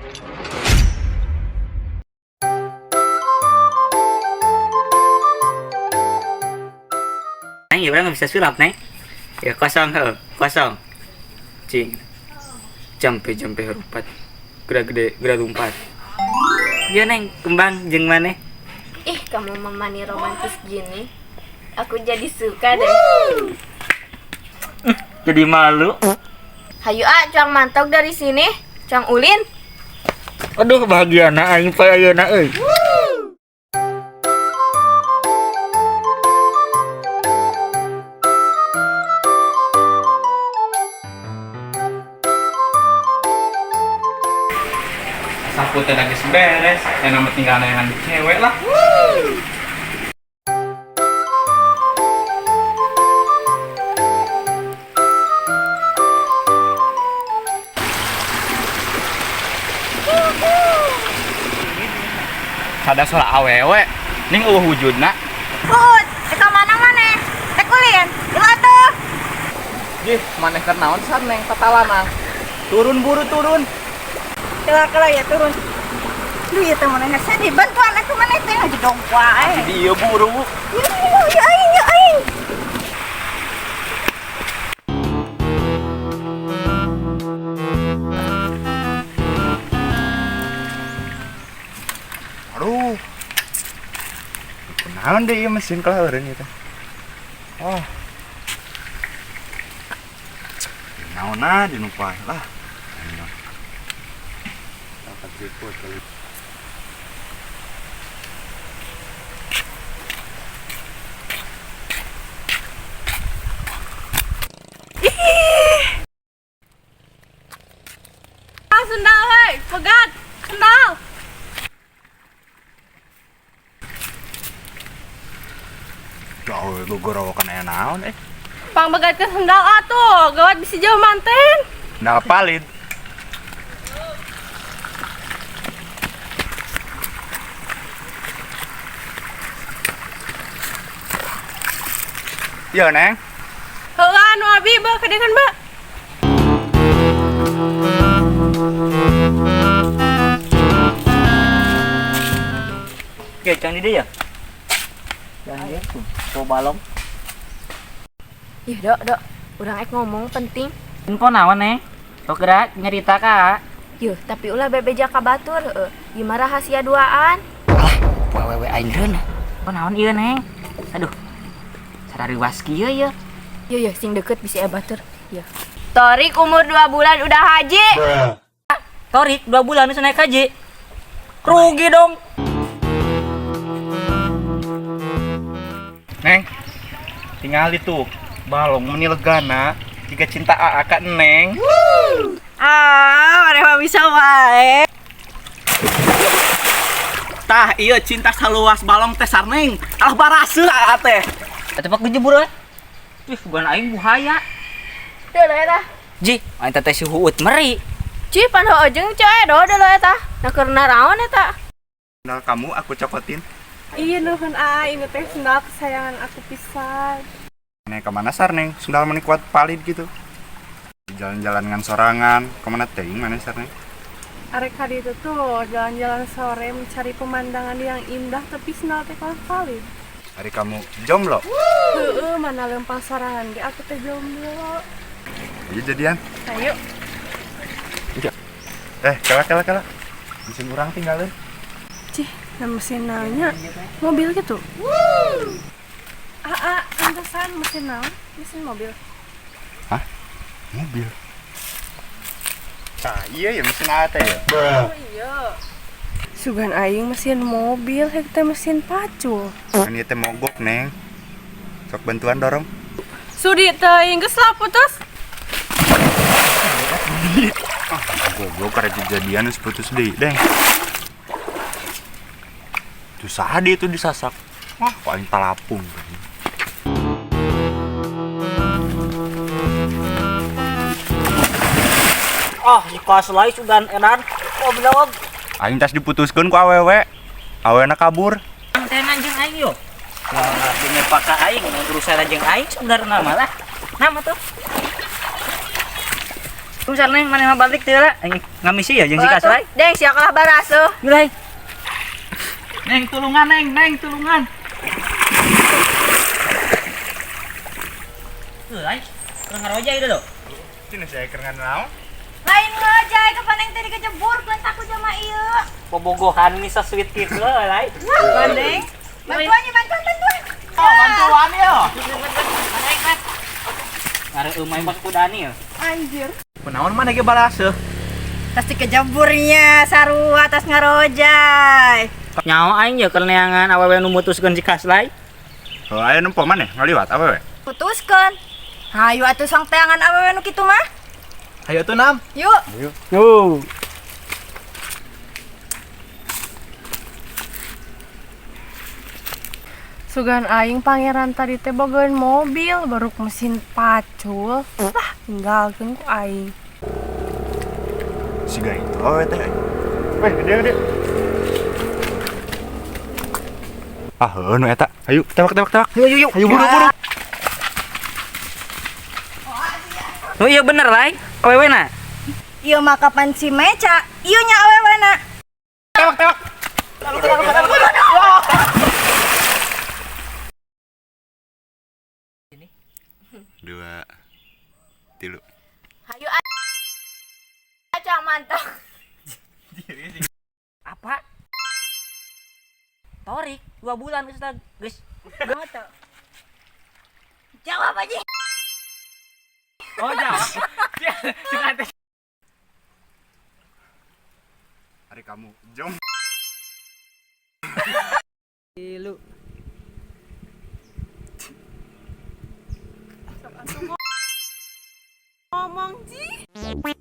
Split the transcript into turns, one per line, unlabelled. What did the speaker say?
Neng, ya urang nggak bisa sulap, Neng. Ya kosong, heuh, kosong. Cing. Jampe jampe rupat. Geura gede, geura lumpat. Ya Neng, kembang jeung maneh.
Ih, kamu memani romantis gini. Aku jadi suka deh.
Jadi malu.
Hayu ah, cuang mantog dari sini. Cuang ulin.
Aduh, bahagiana aing poe ayeuna euy.
Sapu teh geus beres, yang nama tinggal neangan cewek lah. Sada suara awewe, ning eueuh wujudna.
Put, ka mana maneh? Teh kulin. Ieu atuh.
Jih, maneh keur naon san neng tatalanang. Turun buru turun.
Kela-kela ya turun. Lu ya teh maneh sedih bantuan aku maneh teh ngajedong wae.
Di ieu buru.
Yo yo aing yo aing.
Aduh. Kunaon deui ieu mesin keleureun ieu teh. Oh. Naonna di nu paeh lah. Dapat tripod kali.
Ah, sendal hei, pegat. Sendal.
Jauh gogorowokan aya naon eh.
Pangbegatkeun sendal atuh, gawat bisi jauh manten.
Sendal palid. Iya, Neng.
Heula anu abi beuh kadekan beuh.
Oke, jangan di dia ya. Jangan dia tuh, bawa balong.
Ih, Dok, Dok. Urang ek ngomong penting.
Info naon, Neng? Sok gerak nyerita ka.
Yuh, tapi ulah bebeja ka batur heueuh. Gimana rahasia duaan?
Alah, poe wewe aing reun. Info naon ieu, Neng? Aduh. Sarariwas kieu ye.
Yuh, yuh, sing deket bisa ya batur. Yuh. Torik umur 2 bulan udah haji.
Torik 2 bulan bisa naik haji. Rugi dong.
Neng, tinggal itu balong meni legana jika cinta aa ka Neng.
Ah, maneh mah bisa wae.
Tah, iya cinta saluas balong teh sarneng. Alah baraseuh aa teh.
Atuh pak gejebur we. Ih, bukan aing buhaya.
Deuleu eta.
Ji, aing teh si huut meri.
Ci, pan heueuh jeung coe do deuleu eta. Nah keur naraon eta?
Sendal kamu aku cokotin.
Iya nuhun ah, ini teh sendal kesayangan aku pisan.
Neng kemana sar neng? Sendal meni kuat palid gitu. Jalan-jalan ngan sorangan, kemana teuing mana sar neng?
Arek kali itu tuh jalan-jalan sore mencari pemandangan yang indah tapi sendal teh kuat palid.
Hari kamu jomblo?
Heeh, mana lempang sorangan ge aku teh jomblo.
Iya jadian.
Ayo.
Iya. Kala kala kala. Mesin urang tinggalin.
Cih, nah mesin naonnya mobil gitu. Ah, pantesan mesin naon? Mesin mobil.
Hah? Mobil? Nah, iya ya mesin AT ya.
Oh iya. Sugan aing mesin mobil, hek teh mesin pacul.
Ini teh mogok, Neng. Sok bantuan dorong.
Sudi teuing geus lah putus.
Ah, goblok karek kejadian geus putus deui, Deng. Tuh saha dia itu disasak. Wah, kok aing talapung.
Oh, si kaslai sugan edan. Goblok.
Aing tas diputuskeun ku awewe. Awena kabur.
Teh anjing aing yo. Wah, demi paka aing urusan jeung aing sebenarnya malah. Nama tuh. Tunggu Neng, maneh mah balik teu lah. Aing ngamisi ya jeung si Kaslay.
Deng, sia kalah baraseuh.
Yulai.
Neng tulungan neng, neng tulungan.
Heuh, kurang ngarojay itu do.
Cina saya kerengan naon?
Lain ngojay kapan neng tadi kejebur keun aku jama ieu.
Bobogohan nih so sweet gitu lai.
Bandeng. Bantuannya bantuan bantuan.
Oh, bantuan ya.
Ngare eumai pas kudani ya.
Anjir.
Kunaon maneh ge baraseuh?
Pasti kejeburnya sarua atas ngarojay.
Nyawa aing ya keur neangan awewe nu mutuskeun si Kaslay.
Oh, aya nempo maneh ngaliwat awewe.
Putuskeun. Hayu atuh sang teangan awewe nu kitu mah.
Hayu atuh Nam.
Yuk.
Ayo.
Yo.
Sugan aing pangeran tadi teh bogaeun mobil baru mesin pacul. Lah, tinggalkeun ku aing.
Siga itu awewe teh. Weh, dia dia. Ah, heuh nu eta. Ayo, tembak tembak tembak.
Yuk yuk yuk.
Ayo buru buru.
Oh iya bener lai. Awewe na.
Ieu mah kapan si Meca, ieu nya awewena.
Tembak tembak.
Dua, tilu.
Hayu aca mantap.
Apa? Torik 2 bulan geus geus.
Jawab aja.
Oh, jawab.
Hari kamu jom.
Tilu.
Ngomong ji.
Wow.